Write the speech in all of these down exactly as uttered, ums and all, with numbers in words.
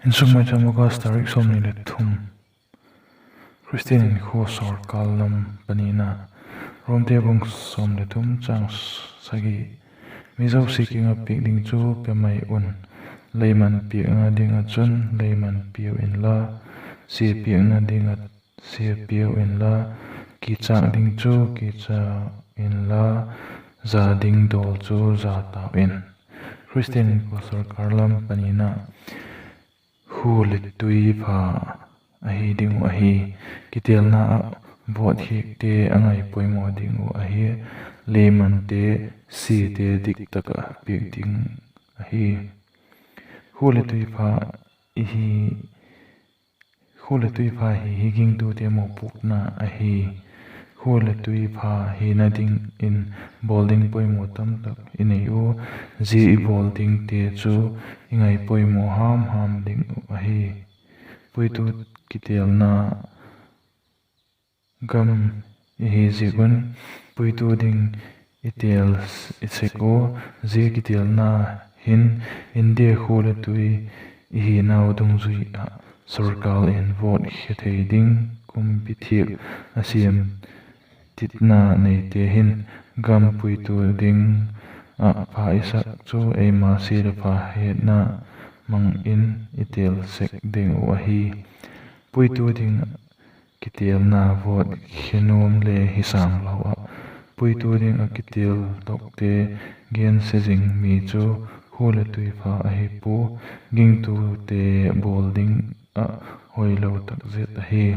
Insung Maicham, August tarik sawmni le thum. Khristian inkhua sawrkar lam panina. Romte bung sawm le thum chang sagi. Mi zosia kiang ah piak ding chu pe mai un. Leiman piakna ding ah chun leiman piau inla, sia piakna ding ah sia piau inla, kichâk ding chu kichâk inla, za ding dawl chu za tau in. Khristian inkhua sawrkar lam panina. Khua le tui pha ahi ding uh ahi. Kitelna ah vawt hiakte a ngaipoimaw ding uh ahi. Leimante, siate dik tak ah piak ding ahi. Khua le tui pha hi, khua le tui pha hi, hi gingtute mawpuakna ahi. Khua le tui pha hina dingin bawl ding poimaw tamtak i nei u. Zia i bawl dingte chu i ngaipoimaw ham ham ding uh ahi. Puitu kitelna gam i hi ziak un, puitu ding i tel i sek ua, zia kitelna hin India khua le tui i hinau dungzui ah sawrkar in vawt khe thei ding kumpi thiak a siam titna neite hin gam puitu ding ah pha i sak chu eima sia le pha hetna mang in i tel sek ding uh ahi. Puitu ding kitelna vawt khe nuam le hi sâng lo ah, puitu ding ah kitel tokte gense zing mi chu khua le tui pha ahi pua, gingtute bawl ding ah hoilo tak zet ahi.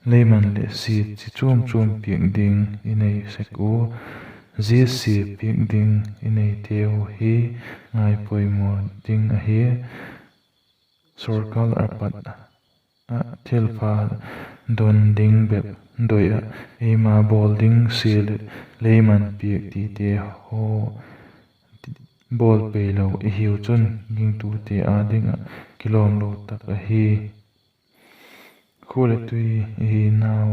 Leiman leh sia chi chuam chuam piak ding i nei sek ua, zia sia piak ding i neiteu hi ngaipoimaw ding ahi. Sawrkar a pat ah thilpha don ding bep doi ah, eima bawl ding sia leh leiman piak tite haw bawl peilo i hiu chun gingtute â ding ah kilawmlo tak ahi. Khua le tui i hinau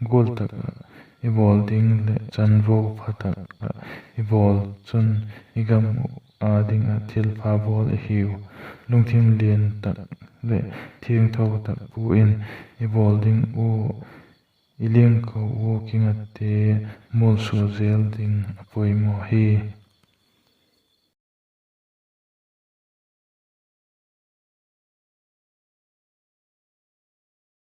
gual tak ah i bawl ding leh chanvo pha tak ah i bawl chun i gam â ding ah thilpha bawl i hiu. Lungthim lian tak leh thiangtho tak pua in i bawl ding ua, i liangko ua kingate mualsua zel ding a poimaw hi.